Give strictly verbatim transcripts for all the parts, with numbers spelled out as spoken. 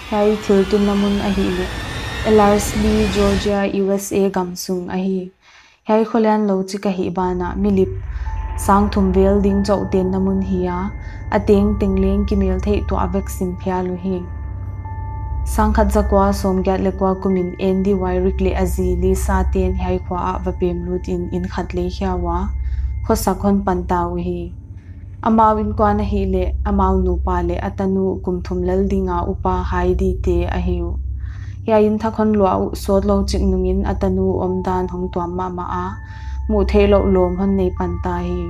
Hiai thil tunna mun ahihleh Ellerslie, Georgia, U S A gam sung ahi. Hiai kho lian lou chik ahih banah milip sang thum vel ding chauh tenna mun hi a, a tengteng leng kimel theih tuah vek sim phial uhi. Sangkhat zakua sawmgiat leh kua kumin Andy Wyrick leh a zi Lisa ten hiai khua ah va pem lut in inn khat lei khia ua, khosak hon pan ta uhi. Amau innkuan ahihleh amau nupa leh a tanu kum thum lel dinga upa Heidi te ahi uh. Hiai inn thak hon luah uh sawtlou chik nungin a tanu omdan hong tuam mahmah a, muh theih louh lawm hon nei pan ta hi.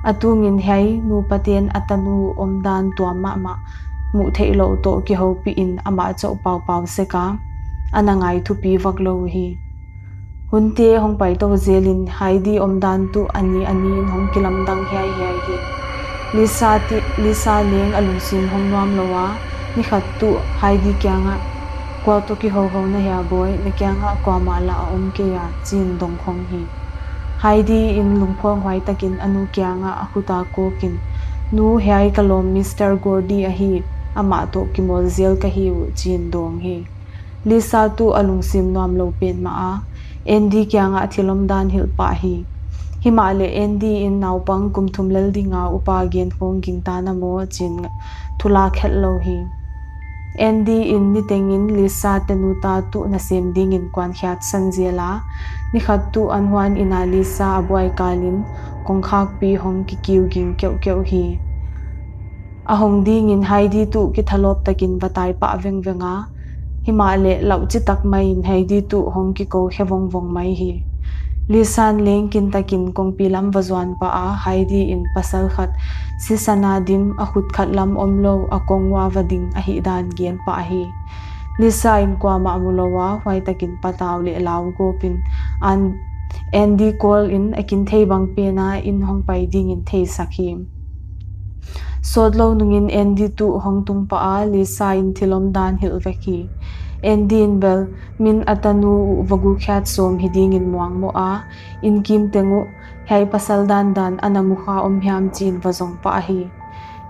A tungin hiai nupa ten a tanu omdan tuam mahmah muh theih louh toh kihoupih in amah chauh paupau sek a, ana ngai thupi vak lou uhi. Hunte hong pai tou zelin Heidi omdan tuh a ni a ni in hong kilamdang hiaihiai hi. Lisa ti, Lisa leng a lungsim hong nuam lou a, ni khat tuh Heidi kiangah, "Kua toh kihouhou na hia bawi, na kiangah kuamah lah a om kei a," chiin dong khong hi. Heidi in lungphawng huai takin a nu kiangah a khut a kawkin, "Nu, hiai ka lawm Mister Gordy ahi, amah toh kimawl zel ka hi uh," chiin dawng hi. Lisa tuh a lungsim nuam lou petmah a, Andy kiangah thil omdan hilh pah hi. Himahleh Andy in naupang kum thum lel dinga upa gen khong gingta na maw chiin thu lak het lou hi. Andy in nitengin Lisa te nu ta tuh nasem dingin kuankhiat san zel a, ni khat tuh an huan inn a Lisa a buai kalin kongkhakpi hong kikiu ging keuhkeuh hi. A hong dingin Heidi tuh kithalawp takin va tai pah vengveng a, himahleh lauhchi tak maiin Heidi tuh hong kikou khe vongvong mai hi. Lisan leng kintakin kongpi lam va zuan pah a, Heidi in pasal khat sisan a dim, a khut khat lam omlou, a kong ua va ding ahihdan gen pah hi. Lisa in kuamah mu lou a, huai takin patau leh lau gawpin An-, Andy call in a kin thei bang pena inn hong pai dingin theisak hi. Sawtlou nungin Andy tuh hong tung pah a, Lisa in thil omdan hilh vek hi. Andy in bel, min a tanu uh va gukhiat sawm hi dingin muangmoh a, inn kim teng uh, hiai pasal dandan ana mukha om hiam chiin va zong pah hi.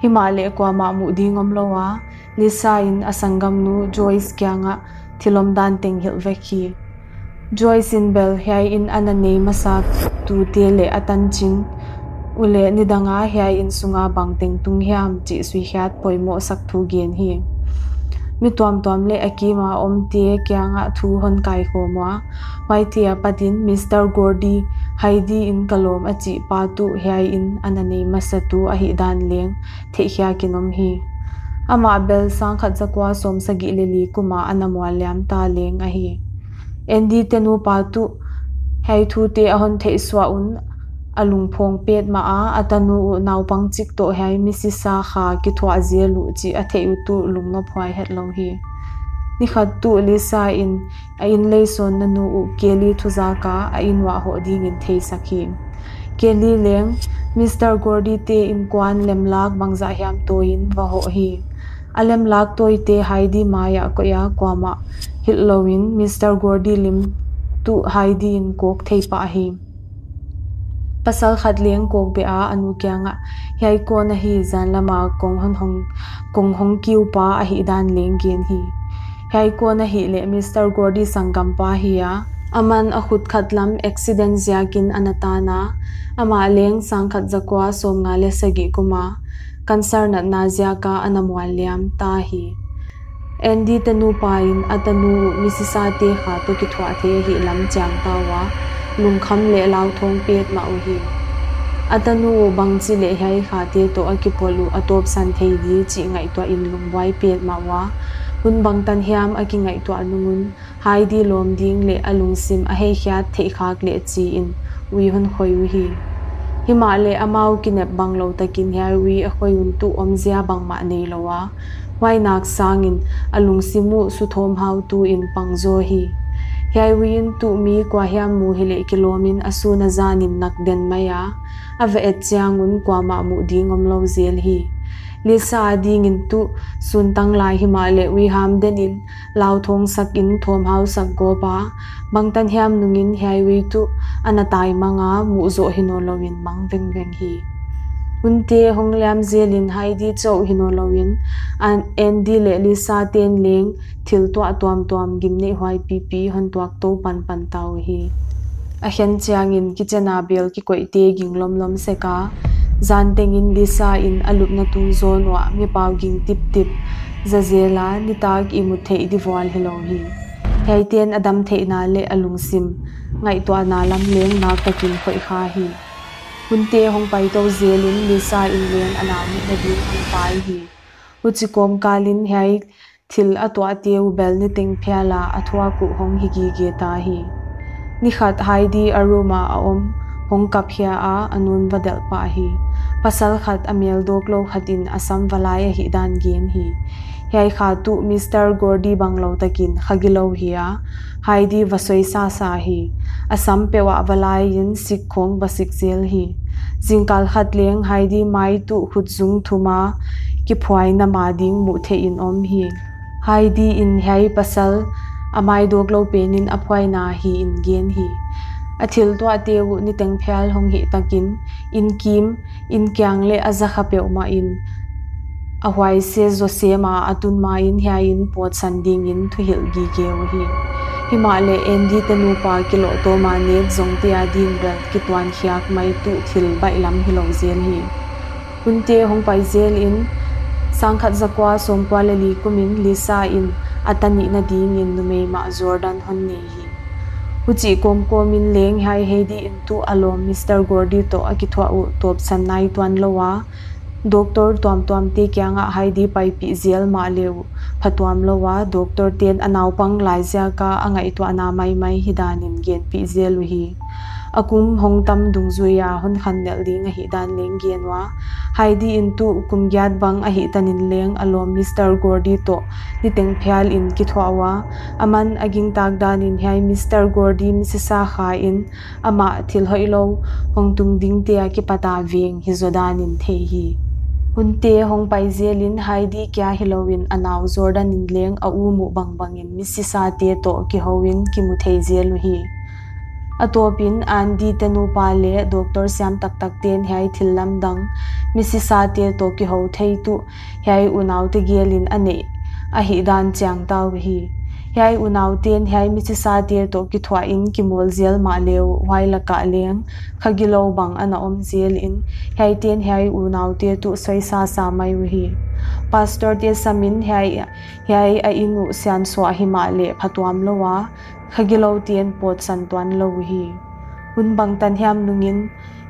Himahleh kuamah muh ding omlou a, Lisa in a sanggamnu Joyce kiangah thil omdan teng hilh vek hi. Joyce in bel hiai inn ana nei masa tute leh a tanchin uh leh nidanga hiai inn sunga bangteng tung hiam chih suikhiat poimoh sak thu gen hi. Mi tuamtuam leh a kima omte kiangah thu hon kaikhawm ua, huaite apatin Mister Gordy, Heidi in ka lawm a chih pa tuh hiai inn ana nei masa tu ahihdan leng theihkhiakin om hi. Amah bel sangkhat zakua sawmsagih leh li kuma ana mualliam ta leng ahi. Andy te nupa tuh hiai thute a hon theih suah un a lungphawng petmah a, a tanu uh naupang chik toh hiai misisa kha kithuah zel uh chih a theih uh tuh lungnop huai hetlou hi. Ni khat tuh Lisa in a inn lei sawnna nu uh Kelly thuzak a, a inn uah hoh dingin theisak hi. Kelly leng Mister Gordy te innkuan lemlak bangzah hiam tawiin va hoh hi. A lemlak tawite Heidi maiah koih a, kuamah hilh louin Mister Gordy lim tuh Heidi in kawk thei pah hi. Pasal khat leng kawk beh a, a nu kiangah, hiai kua ahi, zan lama kong hon hong, kong hong kiu pa ahihdan leng gen hi. Hiai kua ahihleh Mister Gordy sanggampa hi a, aman a khut khat lam accident ziakin ana tan a, amah leng sangkhat zakua sawmnga leh sagih kuma cancer natna ziaka ana mualliam ta hi. Andy te nupa in a tanu uh misisate kha toh kithuah thei ahih lam chiang ta ua, lungkham leh lauthawng petmah uhi. A tanu uh bangchi leh hiai khate toh a kipawl uh a tawpsan thei di chih ngaihtuahin lungbuai petmah ua, hun bangtan hiam a kingaihtuah nung un, Heidi lawm ding leh a lungsim a heikhiat theih khak leh chiin ui hon khoi uhi. Himahleh amau kinep banglou takin hiai ui a khoi un tuh omzia bangmah neilou a, huai nak sangin a lungsim uh suthawmhautu in pang zaw hi. Hiai ui in tuh mi kua hiam mu hileh kilawmin a sun a zanin nak den mai a, a va et chiang un kuamah muh ding omlou zel hi. Lisa adingin tuh sun tanglai himahleh ui ham denin lauthawng sakin thawmhau sak gawp a, bangtan hiam nungin hiai ui tuh ana tai mang a, muh zoh hi nawnlouin mang vengveng hi. Hunte hong liam zel in Heidi chauh hi nawnlou in, An-, Andy leh Lisa te'n leng thil tuah tuamtuam gimneih huai pipi hon tuak tou panpan ta uhi. A khen chiangin kitchen a bel kikoihte ging lomlom sek a, zan tengin Lisa in a lupna tung zawn uah mipau ging tiptip za zel a, nitak ihmut theih di vual hilou hi. Hiaite'n a dam theihna leh a lungsim ngaihtuahna lam leng nak takin khoih kha hi. Hunte hong pai tou zel in Lisa in leng a naunihna ding hong pai hi. Huchi kawmkal in hiai thil a tuahte uh bel niteng phial a a thuak uh hong hi gige ta hi. Ni khat Heidi a room a a om hong kap khia a, a nu'n va delh pah hi. Pasal khat a mel dawklou khat in a sam va lai ahihdan gen hi. Hiai kha tuh Mister Gordy banglou takin kha gilou hi a, Heidi va soi sasa hi. A sam peuh ah va lai in sik khong va sik zel hi. Zingkal khat leng Heidi mai tuh khutzung thum a kiphuaina ma ding muh theih in om hi. Heidi in hiai pasal a mai dawklou pen in a phuaina hi in gen hi. A thil tuahte uh niteng phial hong hih takin, in kim, in kiang leh a zakha peuhmah in a huaise zaw sem a, a tun ma in hiai in pawtsan dingin thuhilh gige uhi. Himahleh Andy te nupa kiloh tawm a nek zongte a din bel kituan khiak mai tuh thil baihlam hilou zel hi. Hunte hong pai zel in, sangkhat zakua sawmkua leh li kum in Lisa in a ta nihna dingin numei mah Jordan hon nei hi. Huchih kawmkawm in leng hiai Heidi in tuh a lawm Mister Gordy toh a kithuah uh tawpsan nai tuanlou a, doctor tuamtuamte kiangah Heidi paipih zel mahle uh phatuamlou a, doctor te'n a naupang lai ziak a a ngaihtuahna maimai hidan in genpih zel uhi. A kum hong tam dungzui a hon khanmelh ding ahihdan leng gen ua, Heidi in tuh kum giat bang ahih tan in leng a lawm Mister Gordy toh niteng phial in kithuah ua, aman a gingtak dan in hiai Mister Gordy misisa kha in amah thil hoihlou hong tung dingte akipat a veng hi zaw dan in thei hi. Hunte hong pai zel in Heidi kia hilou in a nau Jordan in leng a u muh bangbang in misisate toh kihou in kimu thei zel uhi. A tawp in Andy te nupa leh doctor siam taktak te'n hiai thil lamdang misisate toh kihou thei tuh hiai unaute gel in a neih ahihdan chiang ta uhi. Hiai unaute'n hiai misisate toh kithuah in kimawl zel mahle uh, huai lakah leng kha gilou bang ana om zel in, hiaite'n hiai unaute tuh soi sasa mai uhi. Pastor te sam in hiai, hiai a inn uh siansuah himahleh phatuamlou a, kha gilou te'n pawtsan tuanlou uhi. Hun bangtan hiam nung in,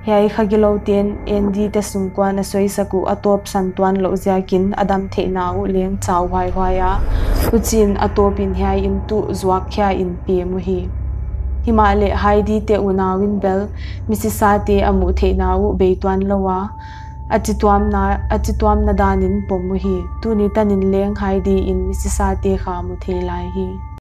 hiai kha gilou te'n Andy te sungkuan a soisak uh a tawpsan tuanlouh ziakin a dam theihna uh leng chau huaihuai a, huchiin a tawp in hiai in tuh zuak khia in pem uhi. Himahleh Heidi te unau in bel misisate a muh theihna uh bei tuanlou a, a chituamna, a chituamna dan in pom uhi. Tuni tan in leng Heidi in misisate kha mu thei lai hi.